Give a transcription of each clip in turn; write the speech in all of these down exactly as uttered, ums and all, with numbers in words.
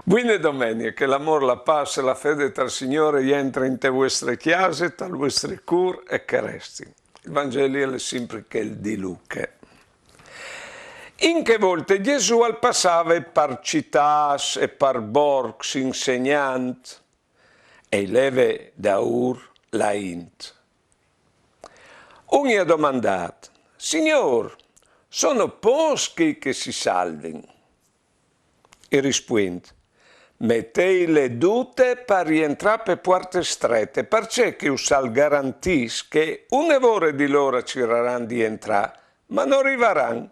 Buine domenie, che l'amôr, la pâs e la fede tal Signôr i jentri inte vuestre cjase, tal vuestri cûr e che a restin. Il Vangeli al è simpri chel di Luche. In chê volte Jesù al passave par citâts e par borcs insegnant, e i leve daûr la int. Un i à domandât: «Signôr, sono pôcs chei che si salvin?» E rispuint: «Metêle dute par jentrâ pe puarte strete, parcè che us al garantìs che une vore di lôr a ciraran di jentrâ, ma no rivaran.»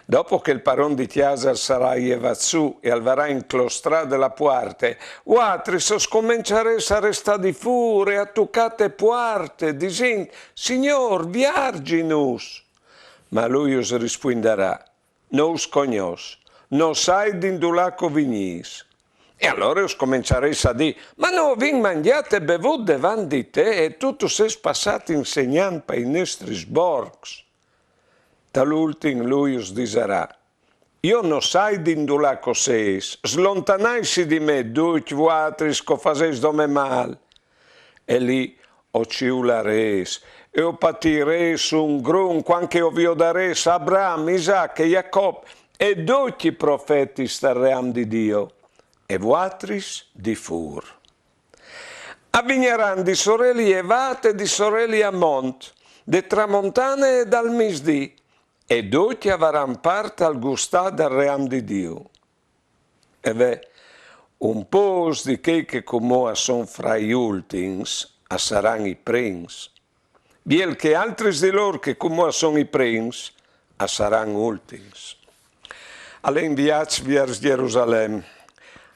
Dopo che il paron di cjase al sarà jevât sù e al varà inclostrade la puarte, vualtris o scomençarês a restâ di fûr e a tucâ te puarte, disint: «Signôr, viargjinus!» Ma lui us rispuindarà: «No us cognòs, no sai di indulà che o vignîs.» E alore o scomençarês a dî: «Ma nô o vin mangjât e bevût devant di te e tu tu sês passât insegnant pai nestris borcs.» Tal ultin lui us disarà: «Jo no sai di indulà che o sês, slontanaitsi di me ducj vualtris che o fasês dome mâl.» E li o ciularês e o patirês un grum cuant che o viodarês Abraham, Isac e Jacop e ducj i profetis tal ream di Diu, e vualtris di fûr. A vignaran di soreli jevât e di soreli a mont, de tramontane e dal misdì, e ducj a varan part al gustâ dal ream di Diu. E ve, un pôcs di chei che cumò a son fra i ultins a saran i prins, biel che altris di lôr che cumò a son i prins a saran ultins. Al è in viaç viers Gjerusalem,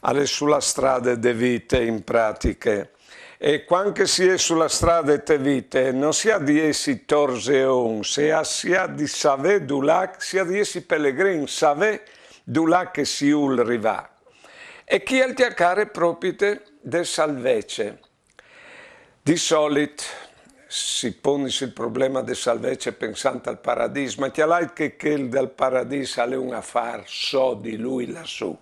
al è su la strade de vite in pratiche. E cuant che si è su la strade te vite, no si à di jessi torzeons, e si à di savê dulà, si à di jessi pelegrins, savê dulà che si vûl rivâ. E chi al cjacare propite de salvece. Di solit si ponis il probleme de salvece pensant al paradîs, ma cjalait che chel dal paradîs al è un afâr so di lui lassù.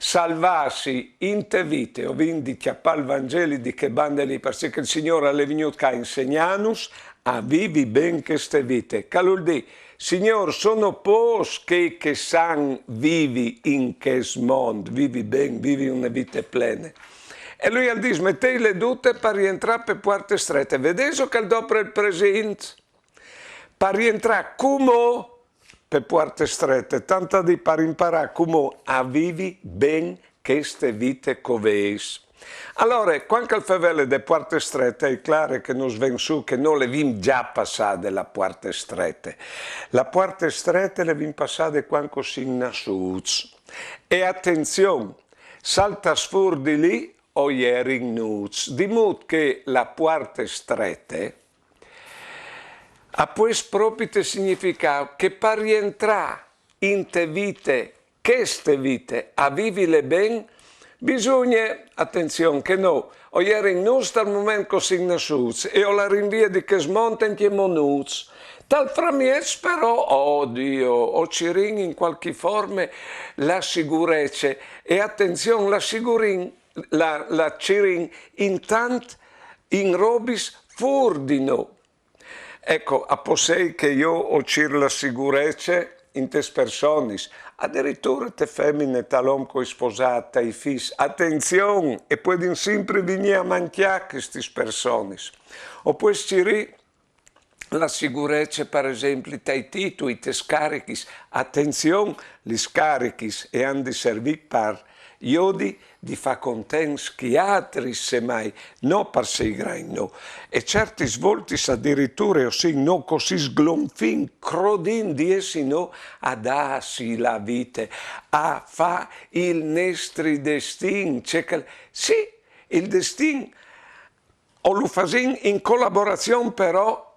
Salvâsi inte vite, o vin di cjapâ il Vangeli di chê bande li, parcè che il Signôr al è vignût ca a insegnânus a vivi ben cheste vite. Che al vûl dî, Signôr, sono pôcs chei che a san vivi in chest mont, vivi ben, vivi une vite plene. E lui al dîs: «Metêle dute par jentrâ pe puarte strete.» Vedêso che al dopre il presint? Par jentrâ cumò pe puarte strete, tant a dî par imparâ cumò a vivi ben cheste vite che o vês. Alore, cuant che al fevele de puarte strete, al è clâr che nus ven sù che nô le vin za passade la puarte strete. La puarte strete le vin passade cuant che o sin nassûts. E atenzion, saltâts fûr di li o jerin nûts. Di mût che la puarte strete a pues propite significâ che par jentrâ inte vite, cheste vite, a vivile ben, bisugne, atenzion, che nô o jerin nûts tal moment che o sin nassûts e o larin vie di chest mont ancjemò nûts. Tal framieç però, o Diu, o cirìn in cualchi forme la sigurece, e atenzion, la sigurìn, la, la cirìn intant in robis fûr di nô. Eco, a pues sei che jo o cîr la sigurece intes personis, adiriture te femine, tal om che o ai sposât, tai fîs. Atenzion, e puedin simpri vignî a mancjâ chestis personis. O pues cirî la sigurece, par esempli, tai titui, tes carichis. Atenzion, lis carichis e àn di servî par jodi di fâ contents chei altris, semai, no par sei grancj nô. E ciertis voltis adiriture o sin nô cussì sglonfin, crodint di jessi nô a dâsi la vite, a fâ il nestri destin, ce che, sì, il destin o lu fasìn in colaborazion però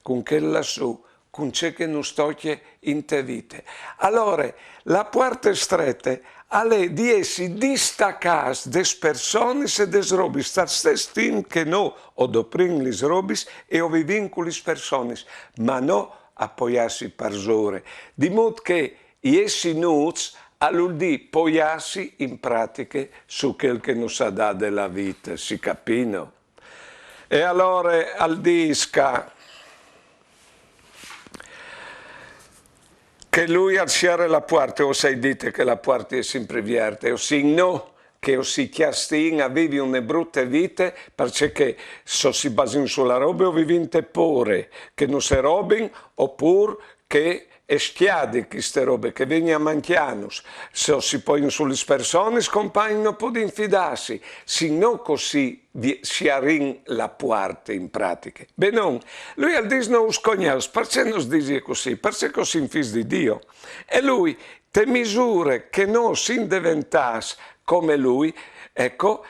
cun chel lassù, cun ce che nus tocje inte vite. Alore, la puarte strete al è di jessi distacâts des personis e des robis, tal stes timp che nô o doprìn lis robis e o vivìn cu lis personis, ma no apoiâsi parsore. Di mût che jessi nûts al vûl dî poiâsi in pratiche su chel che nus à dade la vite, si capì, no? E alore al dîs ca che lui al siere la puarte, o sai dite che la puarte e je simpri vierte, o sin no, che o si cjastìn a vivi une brute vite, parcè che se o si basìn su la robe o vivìn te pôre, che nus e robin, opûr che e scjadi cheste robe, che e vegnin a mancjânus, se o si poin su lis personis, compagn, no podìn fidâsi, sin no cussì vi-, sierìn la puarte in pratiche. Benon, lui al dîs: no us cognòs, parcè nus dîs cussì? Parcè che o sin fîs di Diu. E lui, te misure che nô o sin deventâts come lui, eco,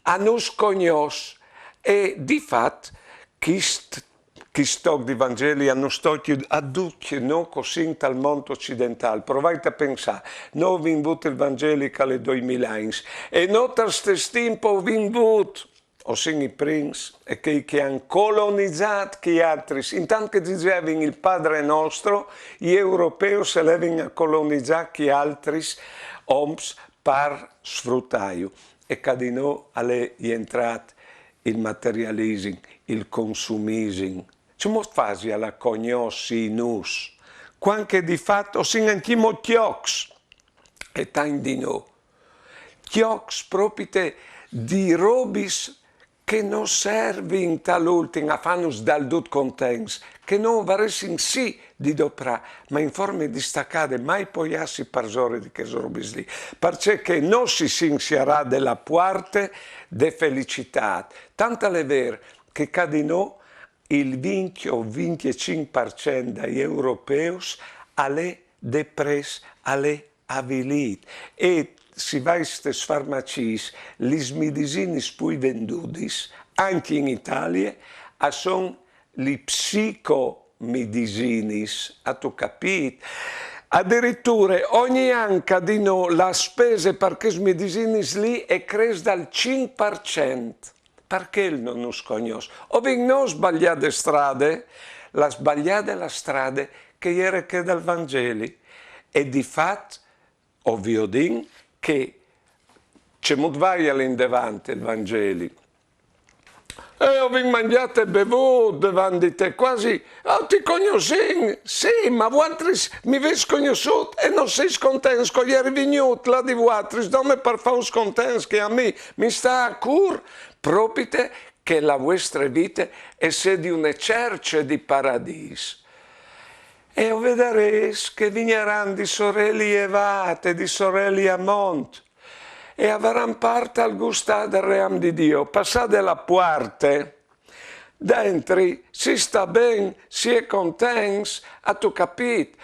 a nus cognòs. E di fat, chist, chist toc di Vangeli a nus tocje a ducj nô che o sin tal mont ocidentâl. Provait a pensâ, nô o vin vût il Vangeli ca al è doi mil agns, e nô tal stes timp o vin vût, o sin i prins, e chei che a àn colonizât chei altris, intant che a disevin il Padre Nostro, i europeus a levin a colonizâ chei altris oms par sfrutâju. E ca di nô al è jentrât il materialisim, il consumisim. Cemût fasio a cognòssinus, cuant che di fat o sin ancjemò cjocs, e tant di nô, cjocs propite di robis che no servin tal ultin a fânus dal dut contents, che nô o varessin sì di doprâ, ma in forme distacade, mai poiâsi parsore di chês robis li, parcè che nô si sin sierade la puarte de felicitât. Tant al è vêr che ca di nô il vincj o vincjecinc par cent dai europeus al è deprès, al è avilît. E se o vais tes farmaciis, lis midisinis plui vendudis, ancje in Italie, a son lis psicomidisinis, âstu capît? Adiriture, ogni an ca di nô la spese par chês midisinis li e cres dal cinc par cent. Par chel no nus cognòs. O vin nô sbaliade strade, la sbaliade la strade che e jere chê dal Vangeli. E di fat, o viodìn che cemût vaial indevant il Vangeli. E o vin mangjât e bevût devant di te, cuasi: oh, ti cognossìn, sì, ma vualtris mi vês cognossût e no sês contents che o jeri vignût là di vualtris dome par fâus contents, che a mi mi sta a cûr propite che la vuestre vite e sedi une cerce di paradîs. E o vedarês che a vignaran di soreli jevât e di soreli a mont, e a varan part al gustâ dal ream di Diu. Passade la puarte, dentri si sta ben, si è contents, âstu capît?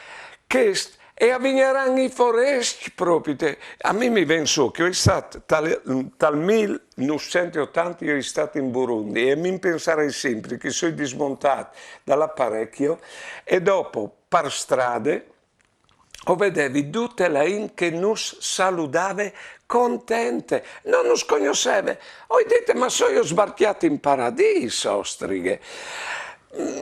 Chest, e a vignaran i forescj propite. A mi mi ven sù che o soi stât tal, tal mil nûfcent e otante, o soi stât in Burundi, e mi pensarei simpri che o soi dismontât dal aparecjo e dopo par strade o vedevi dute la int che nus saludave contente, no nus cognosseve. O ai dite: ma soio sbarcjât in paradîs, ostrighe. Mm,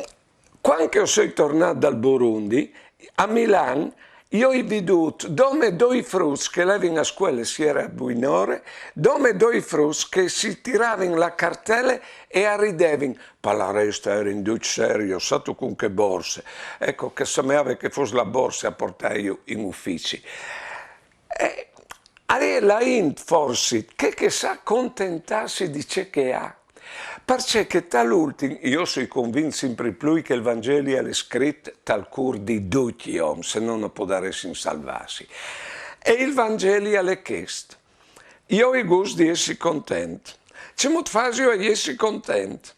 cuant che o soi tornât dal Burundi, a Milan, o ai vidût dome doi fruts che a levin a scuele, si jere a buinore, dome doi fruts che si tiravin la cartele e a ridevin. Par la reste a jerin ducj serios, sâstu, cun chê borse. Eco, che semeave che e fos la borse a puartâju in ufici. E al è la int forsit che, che sa contentâsi di ce che e à. Parcè che tal ultin, jo o soi convint simpri plui che il Vangeli al è scrit tal cûr di ducj i oms, se no no podaressin salvâsi. E il Vangeli al è chest. Jo o ai gust di jessi content. Cemût fasio a jessi content?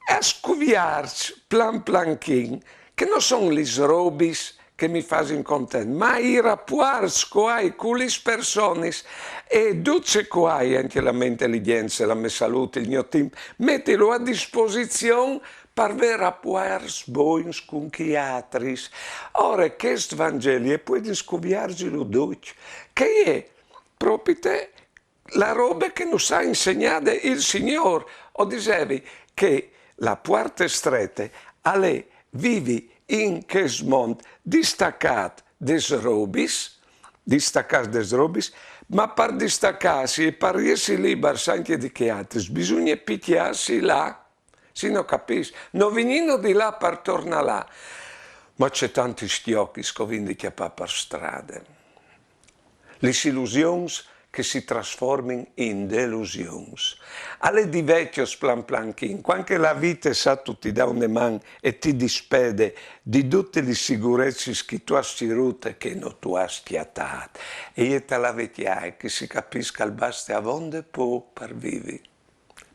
A scuviarç plan planchin che no son lis robis che mi fasin content, ma i rapuarts che o ai cu lis personis, e dut ce che o ai, ancje la mê inteligjence, la mê salût, il gno timp, metilu a disposizion par vê rapuarts bogns cun chei altris. Ora, chest Vangeli e puedin scuviarzilu ducj, che e je propite la robe che nus à insegnade il Signôr. O disevi che la puarte strete al è vivi in chest mont distacât des robis, distacâsi des robis, ma par distacâsi e par jessi libars ancje di chei altris, bisugne picjâsi là. Si no capìs, no vignìno di là par tornâ là. Ma ce tantis cjochis che o vin di cjapâ par strade. Lis ilusions che si trasformin in delusions. Al è di vecjos plan plan chi, cuant che la vite sa tu ti dà une man e ti dispede di dutis lis sigurecis che tu âs cirût e che no tu âs cjatât. E je ta la vecjaie che si capìs che al baste avonde pôc par vivi,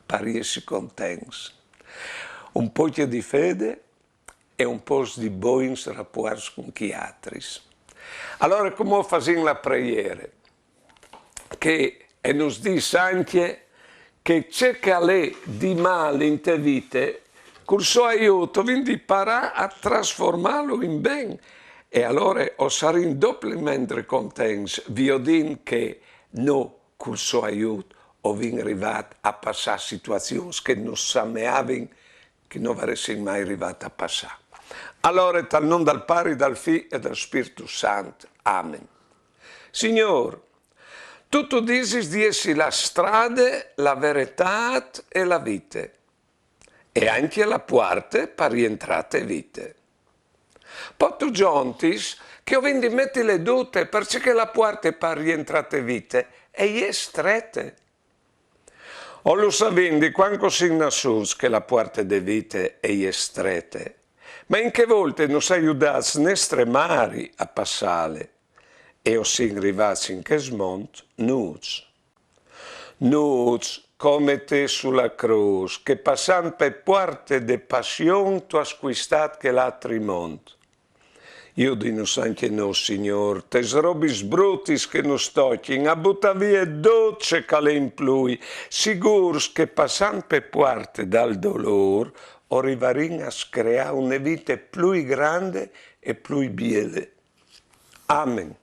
par jessi contents. Un pôc di fede e un pôc di bogns rapuarts cun chei altris. Alore, come o fasìn la preiere, che e nus dîs ancje che ce che al è di mâl inte vite, cul so aiût o vin di imparâ a trasformâlu in ben, e alore o sarìn doplament contents, viodint che nô, cul so aiût, o vin rivât a passâ situazions che nus sameavin che no varessin mai rivât a passâ. Alore, tal non dal Pari, dal Fi e dal Spirtu Sant. Amen. Signôr, tu tu disis di jessi la strade, la veretât e la vite, e ancje la puarte par jentrâ te vite. Po tu zontis che o vin di metile dute, parcè che la puarte par jentrâ te vite e je strete. O lu savìn di cuant che o sin nassûts che la puarte de vite e je strete, ma in chê volte nus à judâts nestre mari a passâle, e o sin rivâts in chest mont nûts. Nûts, come te su la crôs, che passant pe puarte de passion tu âs cuistât chel altri mont. Judinus ancje nô, Signôr, tes robis brutis che nus tocjin, a butâ vie dut ce che al è in plui, sigûrs che passant pe puarte dal dolôr o rivarìn a screâ une vite plui grande e plui biele. Amen.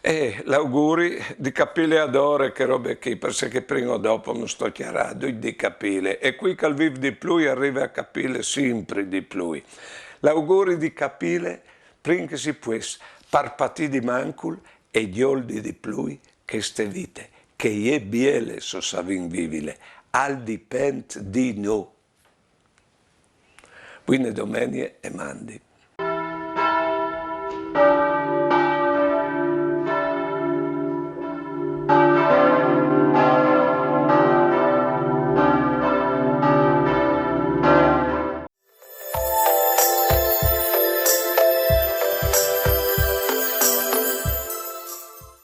E l'auguri di capîle adore chê robe chi, parcè che prin o dopo nus tocjarà ducj di capîle, e cui che al vîf di plui al rive a capîle simpri di plui. L'auguri di capîle prin che si pues, par patî di mancul e gjoldi di plui cheste vite, che e je biele se o savìn vivile, al dipent di nô. Buine domenie e mandi.